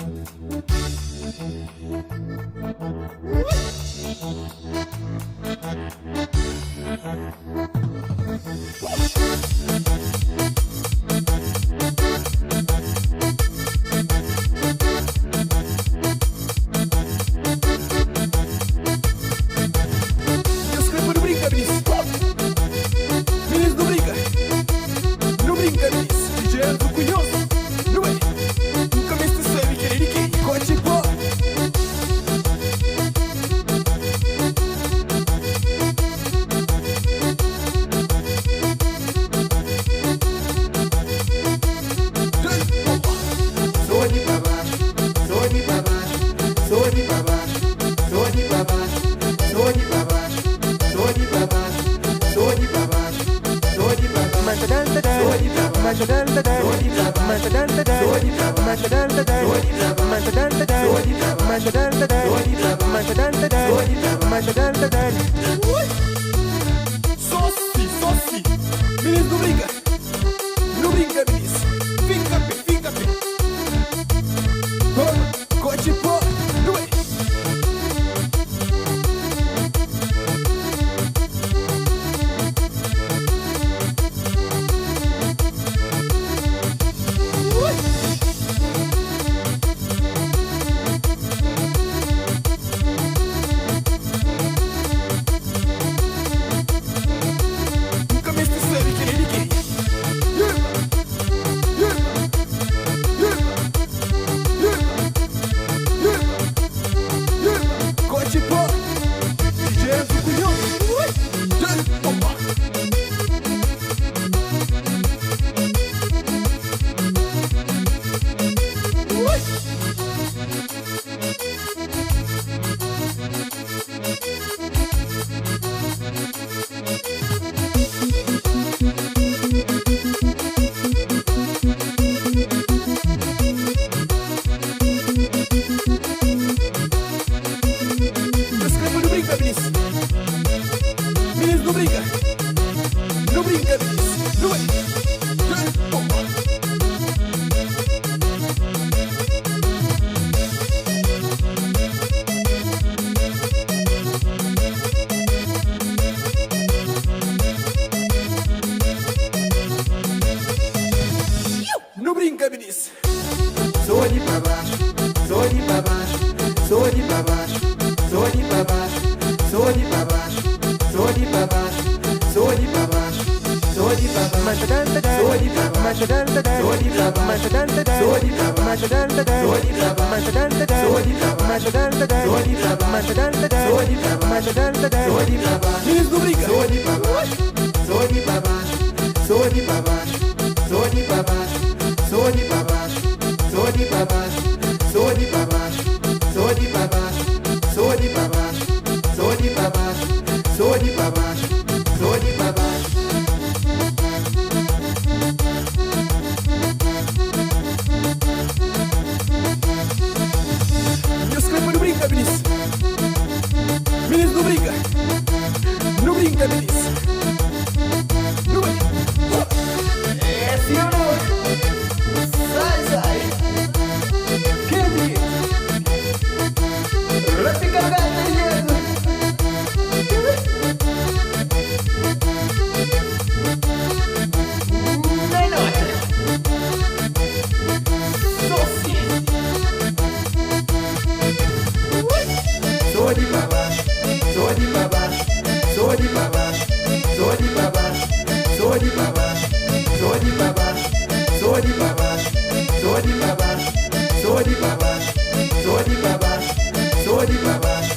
Nhos kre pa nu brinka, minis? Minis, nu brinka. Nu brinka, minis. DJ Enzo ku nhos. Nu bai. N ka meste sabe kel di ki kotxi po. Sou de pra baixo, sou de pra baixo, sou de pra baixo, sou de pra baixo, sou de pra baixo, sou de pra baixo, sou de pra baixo, sou de pra baixo, sou de pra baixo, sou de pra baixo, sou de pra baixo, sou de pra baixo, sou de pra baixo, sou de pra baixo, sou de pra baixo. Só si, só si. Minis, nu brinka. Nu brinka, minis. Finka pé, finka pé. Toma, kotxi po. Nu bai. Ui! N ka meste sabe kel di kenha. Yepa, yepa, yepa, yepa, yepa, yepa. Kotxi po. DJ Enzo ku nhos. Ui! Djal, opa. Ui! Nhos kre pa nu brinka, minis? Minis, nu brinka. Nu brinka, minis. Nu bai. Djal, opa. Nu brinka, minis. Sou de pra baixo, sou de pra baixo, sou de pra baixo, sou de pra baixo, sou de pra baixo, sou de pra baixo, sou de pra baixo, sou de pra baixo, sou de pra baixo, sou de pra baixo, sou de pra baixo, sou de pra baixo, sou de pra baixo, sou de pra baixo, sou de pra baixo, sou de pra baixo, Minis, nu brinka. sou de pra baixo, sou de pra baixo, sou de pra baixo, sou de pra baixo, sou de pra baixo, sou de pra baixo, sou de pra baixo, sou de pra baixo, sou de pra baixo, sou de pra baixo, sou de pra baixo, sou de pra baixo. Nhos kre pa nu brinka, minis? Minis, nu brinka. Nu brinka, minis. Nu bai. É sim ou não? Sai, sai. Candy. Vai ficar gato, Sou Sou de pra baixo, sou de pra baixo, sou de pra baixo, sou de pra baixo, sou de pra baixo, sou de pra baixo, sou de pra baixo, sou de pra baixo, sou de pra baixo, sou de pra baixo, sou de pra baixo,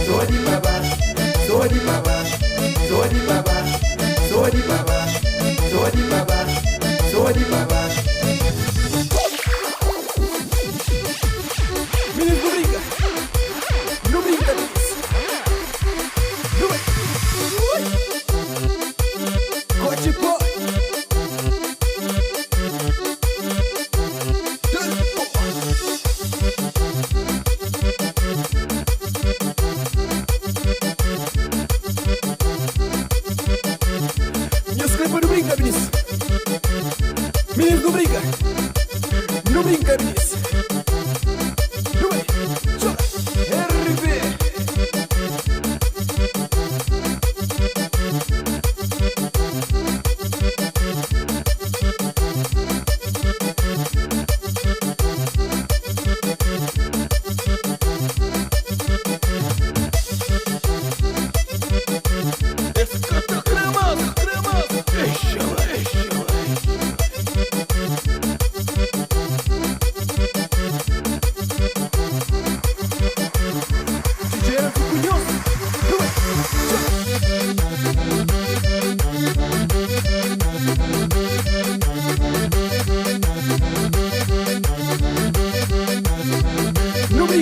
sou de pra baixo, sou de pra baixo, sou de pra baixo, sou de pra baixo, sou de pra baixo, sou de pra baixo. Minis, nu brinka. Nu brinka, minis. Nu bai. Ui! Kotxi po. Djal, opa. Nhos kre pa nu brinka, minis? Minis, nu brinka. Nu brinka, minis.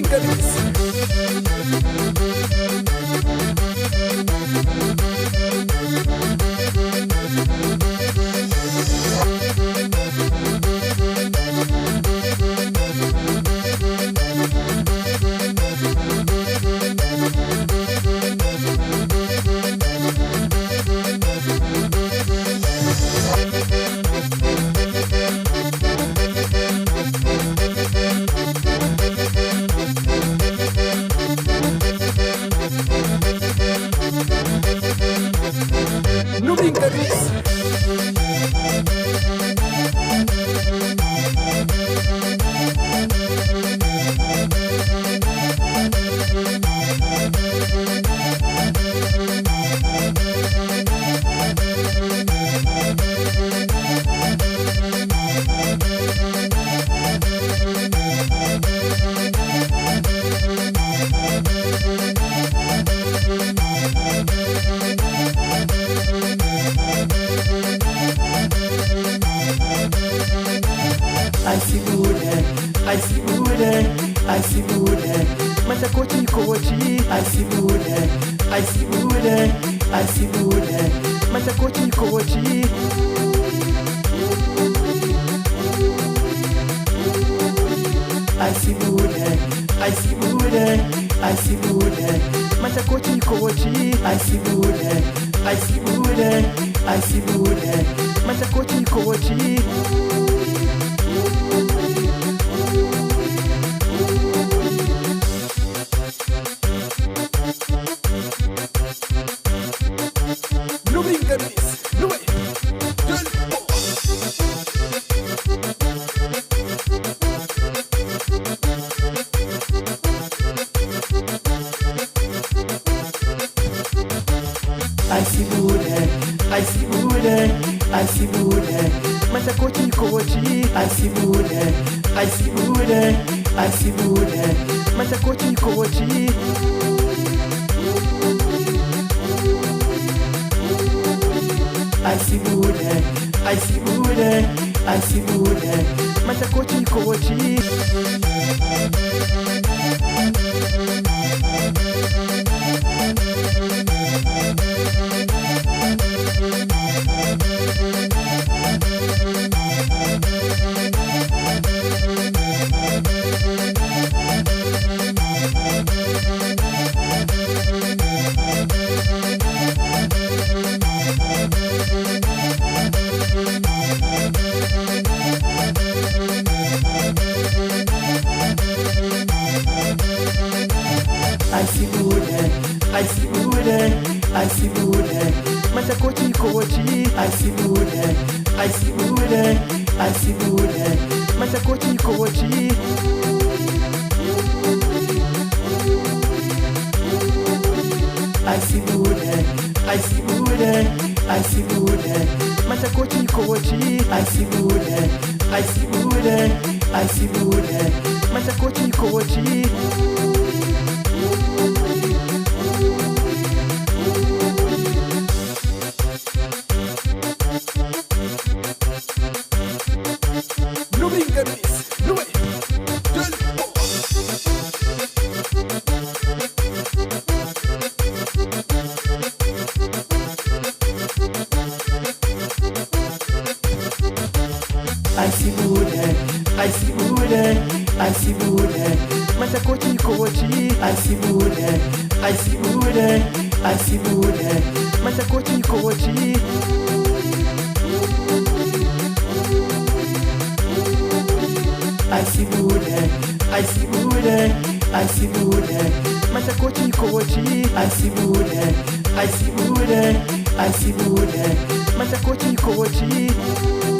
brinca nisso. Nu brinca nisso. Ai segura, ai segura, ai segura. Mata cochi cochi, ai segura, ai segura, ai segura. Mata cochi cochi. Ai segura, ai segura, ai segura. Mata cochi cochi, ai segura, ai segura, ai segura. Mata cochi cochi. Nu brinca nisso. Nu é. Ai segura, ai segura, ai segura. Mata cochi cochi, ai segura, ai segura, ai segura. Mata cochi cochi. Ai segura, ai segura, ai segura. Mata cochi cochi. Ai segura, ai segura, ai segura. Mata cochi cochi, ai segura, ai segura, ai segura. Mata cochi cochi. Ai segura, ai segura, ai segura. Mata cochi cochi, ai segura, ai segura, ai segura. Mata cochi cochi. Nu brinca nisso. Nu é. Ai segura, ai segura, ai segura. Mata cochi cochi, ai segura, ai segura, ai segura. Mata cochi cochi. Ai segura, ai segura, ai segura. Mata cochi cochi, ai segura, ai segura, ai segura. Mata cochi cochi.